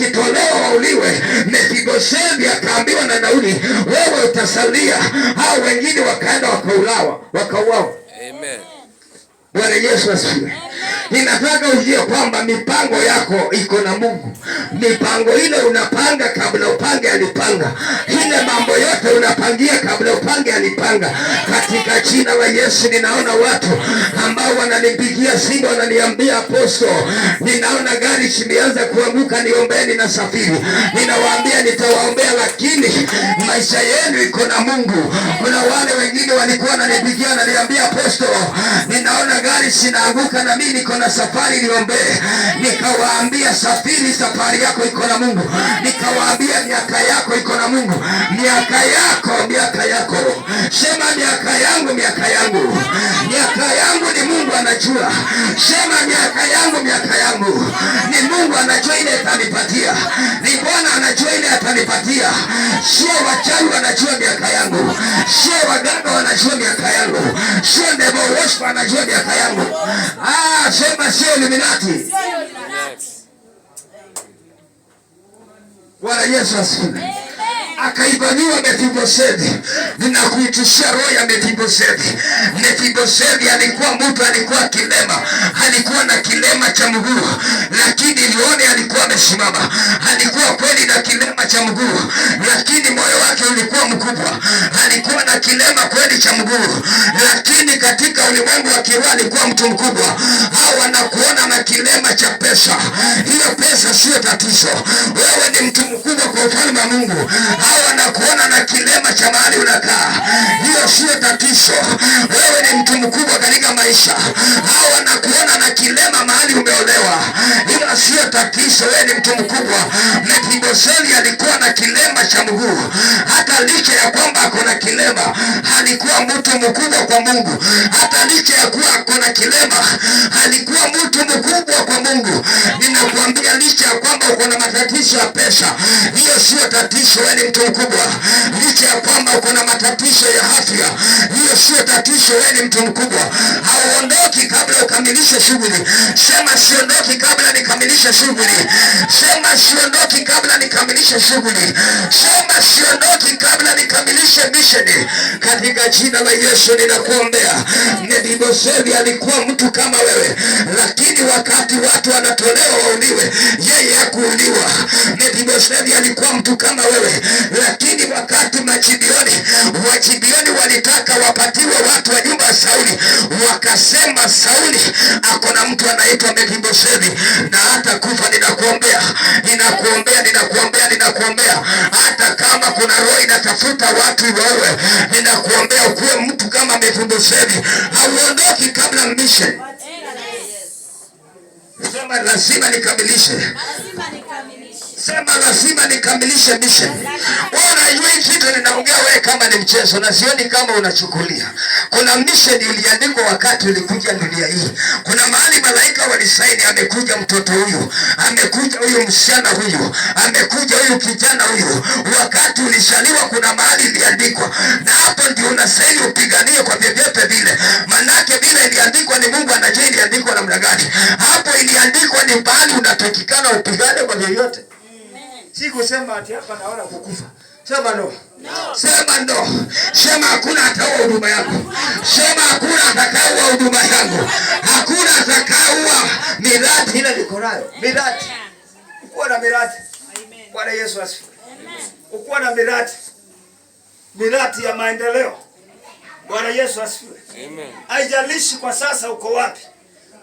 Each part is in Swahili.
Wakitolewa wauliwe, Mefiboshethi akaambiwa na Daudi, wewe utasalia, hao wengine wakaenda wakauawa, wakauawa. Amen. Bwana Yesu asifiwe. Ninataka ujue kwamba mipango yako iko na Mungu. Mipango ile unapanga kabla upange alipanga. Ile mambo yote unapangia kabla upange alipanga. Katika jina la Yesu, ninaona watu ambao wananipigia simu wananiambia, "Apostle, ninaona gari zimeanza kuanguka, niombeni na safiri." Ninawaambia nitawaombea, lakini maisha yenu iko na Mungu. Kuna wale wengine walikuwa wananipigia wananiambia, "Apostle, ninaona gari zinaanguka na mimi niko na safari, niombee." Nikawaambia, "Safiri, safari yako iko na Mungu." Nikawaambia, "Miaka yako iko na Mungu." Miaka yako, miaka yako, sema miaka yangu, miaka yangu, miaka yangu ni Mungu anajua. Sema miaka yangu, miaka yangu ni Mungu anajua ile atanipatia, ni Bwana anajua ile atanipatia. Sio wachawi wanajua miaka yangu, sio waganga wanajua miaka yangu, sio devil worshiper anajua miaka yangu. Ah, sema sio Illuminati. Bwana Yesu asifiwe. Akaivamiwa Mefiboshethi. Ninakuitishia roho ya Mefiboshethi. Mefiboshethi alikuwa mtu, alikuwa kilema, alikuwa na kilema cha mguu, lakini lione alikuwa amesimama. Alikuwa kweli na kilema cha mguu, lakini moyo wake ulikuwa mkubwa. Alikuwa na kilema kweli cha mguu, lakini katika ulimwengu wa kiroho alikuwa mtu mkubwa. Hao wanakuona na kilema cha pesa, hiyo pesa sio tatizo. Wewe ni mtu mkubwa kwa ufalme wa Mungu. Hao wanakuona na kilema cha mahali unakaa, hiyo sio tatizo. Wewe ni mtu mkubwa katika maisha. Hao wanakuona na kilema mahali umeolewa, hiyo sio tatizo. Wewe ni mtu mkubwa. Mefiboshethi alikuwa na kilema cha mguu, hata licha ya kwamba ako na kilema, alikuwa mtu mkubwa kwa Mungu. Hata licha ya kuwa ako na kilema, alikuwa mtu mkubwa kwa Mungu. Ninakuambia, licha ya kwamba uko na matatizo ya pesa, hiyo sio tatizo. Wewe ni mtu mkubwa. Licha ya kwamba uko na matatizo ya afya, hiyo sio tatizo. Wewe ni mtu mkubwa. Hauondoki kabla ukamilishe shughuli. Sema siondoki kabla nikamilishe shughuli. Sema siondoki kabla nikamilishe shughuli. Sema siondoki kabla nikamilishe misheni. Katika jina la Yesu ninakuombea. Mefiboshethi alikuwa mtu kama wewe, lakini wakati watu wanatolewa wauliwe, yeye hakuuliwa. Mefiboshethi alikuwa mtu kama wewe, lakini wakati Wagibioni walitaka wapatiwe watu wa nyumba ya Sauli, wakasema Sauli ako na mtu anaitwa Mefiboshethi na hata kufa. Ninakuombea, ninakuombea, ninakuombea, ninakuombea, hata kama kuna roho inatafuta watu waue, ninakuombea ukuwe mtu kama Mefiboshethi, hauondoki kabla mission. Sema lazima nikamilishe. Lazima nikamilishe. Sema lazima nikamilishe mission. Wewe unajua hii kitu ninaongea wewe kama ni mchezo na sioni kama unachukulia. Kuna mission iliandikwa wakati ulikuja dunia hii. Kuna mahali malaika walisaini, amekuja mtoto huyu, amekuja huyu msichana huyu, amekuja huyu kijana huyu. Wakati ulizaliwa kuna mahali iliandikwa, na hapo ndio unastahili upiganie kwa vyovyote vile. Manake vile iliandikwa ni Mungu anajua iliandikwa namna gani. Hapo iliandikwa ni pahali unatakikana upigane kwa vyovyote. Si kusema ati hapa naona kukufa. Sema no. Sema no. Sema hakuna ataua huduma yangu. Sema hakuna atakayeua huduma yangu. Hakuna atakayeua miradi ile niko nayo. Miradi. Ukuwa na miradi. Bwana Yesu asifiwe. Ukuwa na miradi. Miradi ya maendeleo. Bwana Yesu asifiwe. Amen. Haijalishi kwa sasa uko wapi.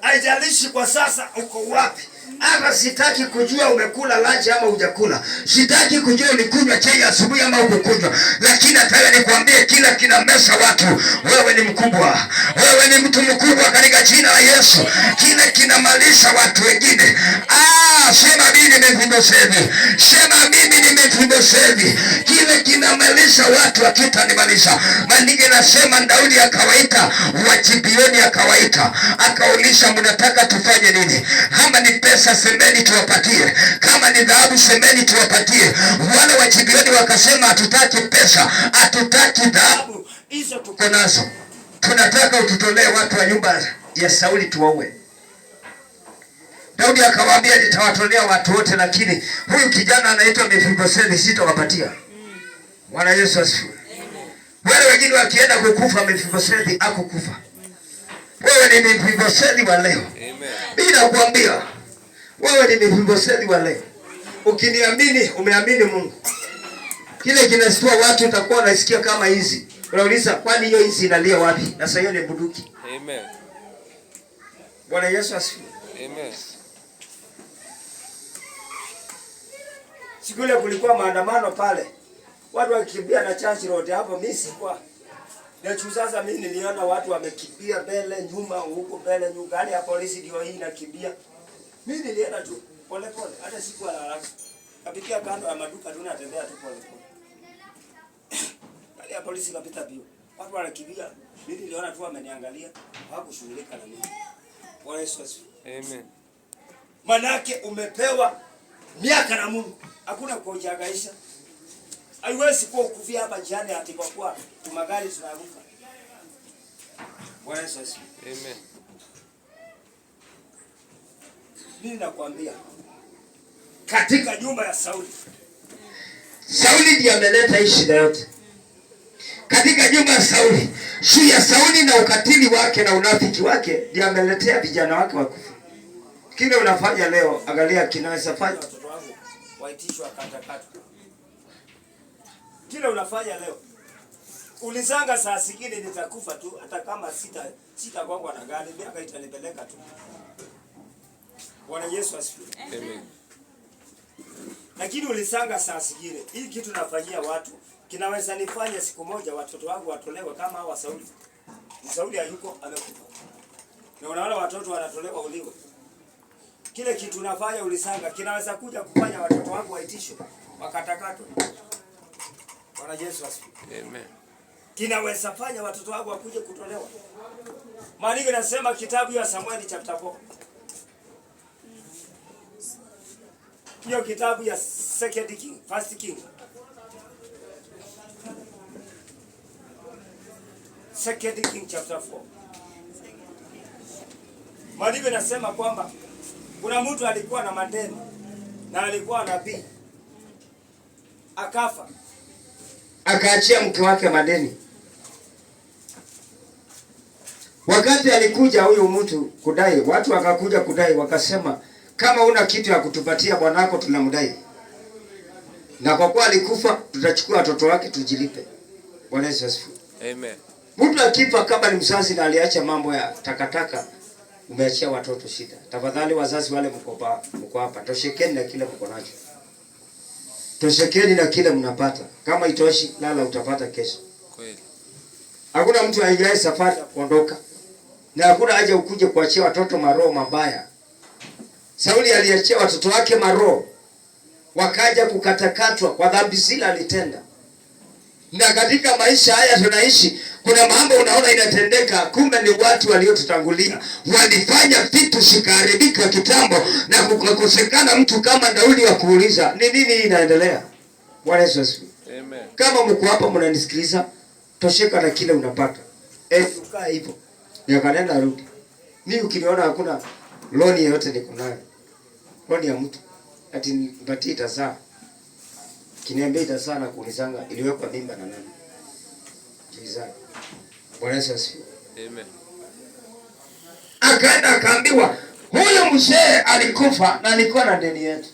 Haijalishi kwa sasa uko wapi. Hata sitaki kujua umekula lunch ama hujakula. Sitaki kujua ulikunywa chai asubuhi ama hukukunywa. Lakini nataka nikwambie kila kinameza watu, wewe ni mkubwa. Wewe ni mtu mkubwa katika jina la Yesu. Kile kinamaliza watu wengine. Ah, sema mimi ni Mefiboshethi. Sema mimi ni Mefiboshethi. Kile kinamaliza watu hakitanimaliza. Maandiko inasema Daudi akawaita Wagibioni, akawaita akauliza, mnataka tufanye nini? Kama ni pesa semeni tuwapatie, kama ni dhahabu semeni tuwapatie. Wale Wagibioni wakasema hatutaki pesa, hatutaki dhahabu, Hizo tuko nazo, tunataka ututolee watu wa nyumba ya Sauli tuwaue. Daudi akawaambia, nitawatolea watu wote, lakini huyu kijana anaitwa Mefiboshethi sitawapatia. Bwana Yesu asifiwe. Wale wengine wakienda kukufa, Mefiboshethi hakukufa. Wewe ni Mefiboshethi wa leo. Mimi nakwambia wewe ni Mefiboshethi wa leo. Ukiniamini umeamini Mungu. Kile kinastua watu utakuwa unasikia kama hizi. Unauliza, kwani hiyo hizi inalia wapi? Na sasa hiyo ni bunduki. Amen. Bwana Yesu asifiwe. Amen. Siku ile kulikuwa maandamano pale, watu wakikimbia na Church Road hapo, mimi sikuwa na sasa. Mimi niliona watu wamekimbia mbele nyuma, huko mbele nyuma, gari ya polisi ndio hii inakimbia. Mimi nilienda tu pole pole, hata sikuwa na haraka. Kapitia kando ya maduka tu, natembea tu pole pole. Gari ya polisi ikapita bio, watu wanakimbia. Mimi niliona tu wameniangalia, hawakushughulika na mimi. Bwana Yesu asifiwe. Amen. Manake umepewa miaka na Mungu, hakuna kujihangaisha. Haiwezi kuwa ukufia hapa njiani ati kwa kuwa tumagari tunaanguka. Bwana Yesu asifiwe. Amen. Mimi nakwambia katika nyumba ya Sauli, Sauli ndiye ameleta hii shida yote katika nyumba ya Sauli. Juu ya Sauli na ukatili wake na unafiki wake ndiye ameletea vijana wake wakufa. Kile unafanya leo, angalia kinaweza fanya watoto wangu waitishwa katakata. Kile unafanya leo, ulizanga saa zingine nitakufa tu, hata kama sitagongwa na gari, miaka itanipeleka tu. Bwana Yesu asifiwe. Amen. Lakini ulisanga saa zingine hii kitu nafanyia watu kinaweza nifanya siku moja watoto wangu watolewe kama hawa Sauli. Sauli hayuko, amekufa. Na unaona watoto wanatolewa uliwe. Kile kitu nafanya ulisanga kinaweza kuja kufanya watoto wangu waitishwe wakatakatwe. Bwana Yesu asifiwe. Amen. Kinaweza fanya watoto wangu wakuje kutolewa. Maandiko nasema kitabu ya Samueli chapter 4. Hiyo kitabu ya Second King, First King. Second King chapter 4. Maandiko nasema kwamba kuna mtu alikuwa na madeni na alikuwa nabii, akafa akaachia mke wake madeni. Wakati alikuja huyu mtu kudai, watu wakakuja kudai, wakasema kama una kitu ya kutupatia bwanako tunamdai, na kwa kuwa alikufa tutachukua watoto wake tujilipe. Bwana Yesu asifiwe. Amen. Mtu akifa kama ni mzazi na aliacha mambo ya takataka, umeachia watoto shida. Tafadhali wazazi wale mko hapa, toshekeni na kile mko nacho, toshekeni na kile mnapata. Kama itoshi, lala, utapata kesho. Kweli. Hakuna mtu aingiaye safari ya kuondoka, na hakuna haja ukuje kuachia watoto maroho mabaya. Sauli aliachia watoto wake maroho, wakaja kukatakatwa kwa dhambi zile alitenda. Na katika maisha haya tunaishi, kuna mambo unaona inatendeka, kumbe ni watu waliotutangulia walifanya vitu zikaharibika kitambo, na kukakosekana mtu kama Daudi wa kuuliza ni nini hii inaendelea. Bwana Yesu asifiwe. Amen. Kama mko hapa mnanisikiliza, tosheka na kile unapata. Ukaa hivyo. Nikaenda rudi. Mimi ukiniona hakuna loni yoyote niko nayo. Loni ya mtu. Ati nipatie itazaa. Kiniambia itazaa na kuulizanga iliwekwa mimba na nani? Jizae. Bwana Yesu asifiwe. Amen. Akaenda akaambiwa huyu mzee alikufa na alikuwa na deni yetu.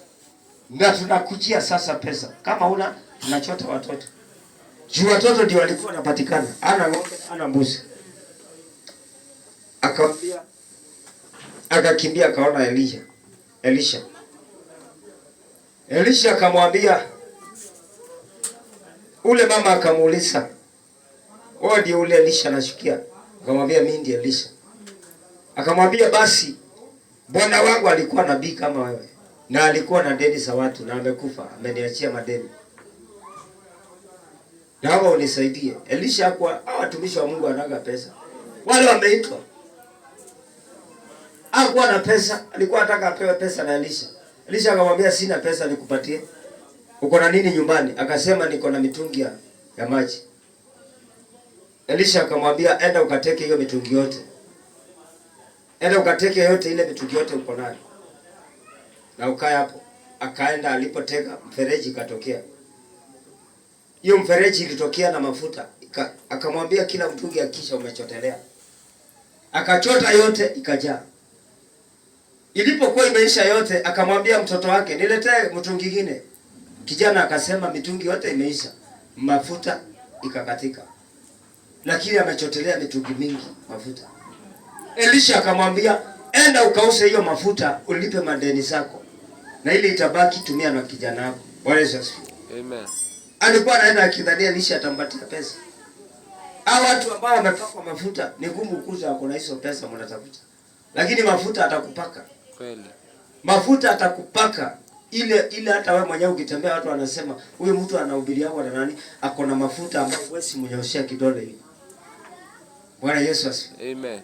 Na tunakujia sasa pesa. Kama huna tunachota watoto. Juu watoto ndio walikuwa wanapatikana. Ana ng'ombe, ana mbuzi. Akamwambia, akakimbia akaona Elisha. Elisha akamwambia, ule mama akamuuliza, wewe ndio ule Elisha nashukia? Akamwambia mimi ndiye Elisha. Akamwambia basi bwana wangu alikuwa nabii kama wewe, na alikuwa na deni za watu na amekufa, ameniachia madeni. Naomba unisaidie. Elisha hakuwa, hawa watumishi wa Mungu wanaga pesa. Wale wameitwa. Hakuwa na pesa, alikuwa anataka apewe pesa na Elisha. Elisha akamwambia sina pesa nikupatie. Uko na nini nyumbani? Akasema niko na mitungi ya maji. Elisha akamwambia enda ukateke hiyo mitungi yote. Enda ukateke yote ile mitungi yote uko nayo. Na ukae hapo. Akaenda, alipotega mfereji ikatokea. Hiyo mfereji ilitokea na mafuta. Akamwambia kila mtungi hakikisha umechotelea. Akachota yote ikajaa. Ilipokuwa imeisha yote, akamwambia mtoto wake, niletee mtungi mwingine. Kijana akasema mitungi yote imeisha. Mafuta ikakatika. Lakini amechotelea mitungi mingi mafuta. Elisha akamwambia, enda ukause hiyo mafuta ulipe madeni zako. Na ile itabaki tumia na kijana wako. Bwana Yesu asifiwe. Amen. Alikuwa anaenda akidhania Elisha atampatia pesa. Hao watu ambao wamepakwa mafuta ni ngumu kuza wako na hizo pesa mnatafuta. Lakini mafuta atakupaka. Kweli. Mafuta atakupaka ile ile, hata wewe mwenyewe ukitembea watu wanasema huyu mtu anahubiria na nani? Ako na mafuta ambayo huwezi mnyoshea kidole hivi. Bwana Yesu asifiwe. Amen.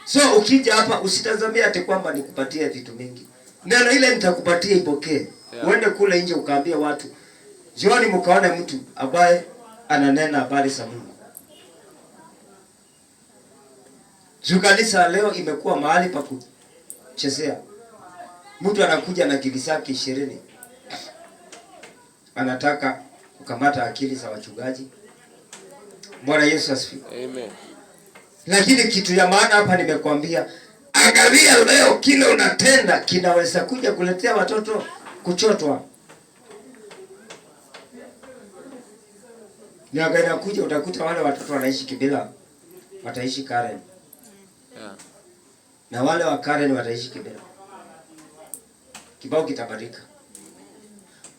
So ukija hapa usitazamie ati kwamba nikupatie vitu mingi. Neno ile nitakupatia ipokee. Yeah. Uende kule nje ukaambia watu, jioni mkaone mtu ambaye ananena habari za Mungu. Juu kanisa leo imekuwa mahali pa kuchezea. Mtu anakuja na akili zake 20. Anataka kukamata akili za wachungaji. Bwana Yesu asifiwe. Amen. Lakini kitu ya maana hapa nimekuambia, angalia leo kile unatenda kinaweza kuja kuletea watoto kuchotwa. Miaka inakuja utakuta wale watoto wanaishi Kibera, wataishi Karen. Yeah. Na wale wa Karen wataishi Kibera. Kibao kitabadilika.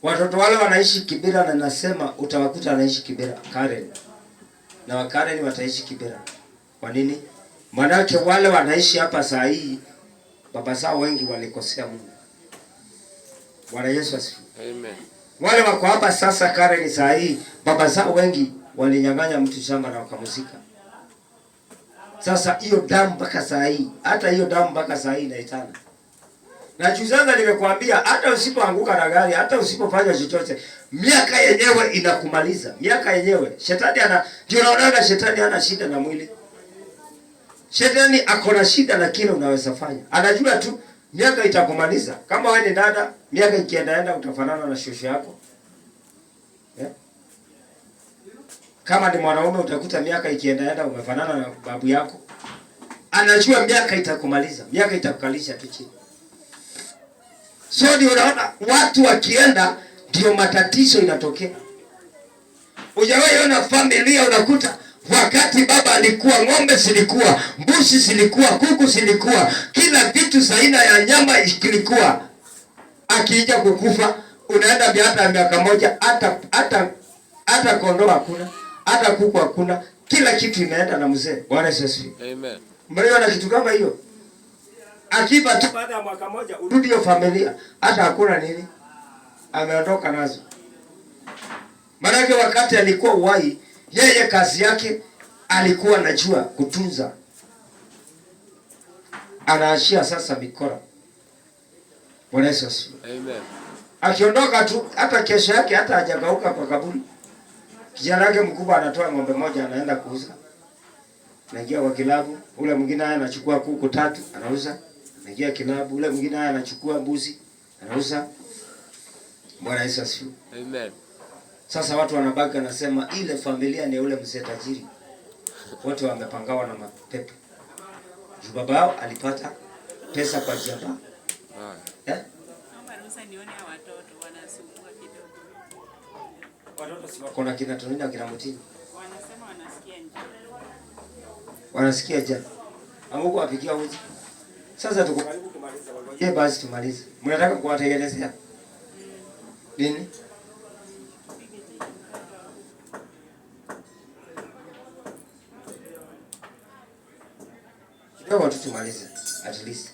Watoto wale wanaishi Kibera na nasema utawakuta wanaishi Kibera, Karen. Na wa Karen wataishi Kibera. Kwa nini? Manake wale wanaishi hapa saa hii baba zao wengi walikosea Mungu. Bwana Yesu asifiwe. Amen. Wale wako hapa sasa Karen saa hii baba zao wengi walinyang'anya mtu shamba na wakamzika. Sasa hiyo damu mpaka saa hii, hata hiyo damu mpaka saa hii inaitana. Na juu sasa nimekuambia hata usipoanguka na gari, hata usipofanya chochote, miaka yenyewe inakumaliza. Miaka yenyewe. Shetani ana, ndio unaona shetani hana shida na mwili. Shetani ako na shida na kile unaweza fanya. Anajua tu miaka itakumaliza. Kama wewe ni dada, miaka ikiendaenda utafanana na shosho yako. Yeah? Kama ni mwanaume utakuta miaka ikiendaenda umefanana na babu yako. Anajua miaka itakumaliza, miaka itakukalisha tu chini. So ndio unaona watu wakienda ndio matatizo inatokea. Hujawahi ona familia unakuta wakati baba alikuwa, ng'ombe zilikuwa, mbuzi zilikuwa, kuku zilikuwa, kila kitu za aina ya nyama kilikuwa. Akija kukufa unaenda hata miaka moja, hata kondoo hakuna, hata kuku hakuna, kila kitu imeenda na mzee. Bwana Yesu asifiwe. Amen. Mliona kitu kama hiyo? Akifa tu baada ya mwaka moja urudi hiyo familia, hata hakuna nini, ameondoka nazo. Maanake wakati alikuwa uhai, yeye kazi yake alikuwa anajua kutunza. Anaachia sasa mikora. Bwana Yesu asifiwe. Amen. Akiondoka tu hata kesho yake hata hajakauka kwa kaburi. Kijana yake mkubwa anatoa ng'ombe moja anaenda kuuza. Anaingia kwa kilabu, ule mwingine haya anachukua kuku 3 anauza. Anaingia kilabu, ule mwingine haya anachukua mbuzi anauza. Bwana Yesu asifiwe. Amen. Sasa watu wanabaki wanasema ile familia ni ule mzee tajiri. Wote wamepangawa na mapepo. Juu baba yao alipata pesa kwa njia mbaya. Eh? Naomba ruhusa nione watoto wanasumbua kidogo. Watoto si wako na kina Tonina kina Mutini. Wanasema wanasikia njaa. Wanasikia njaa. Amuko apikia uji. Sasa tuko karibu kumaliza. Je, basi tumalize. Mnataka kuwatengenezea? Nini? Kidogo tu tumalize at least.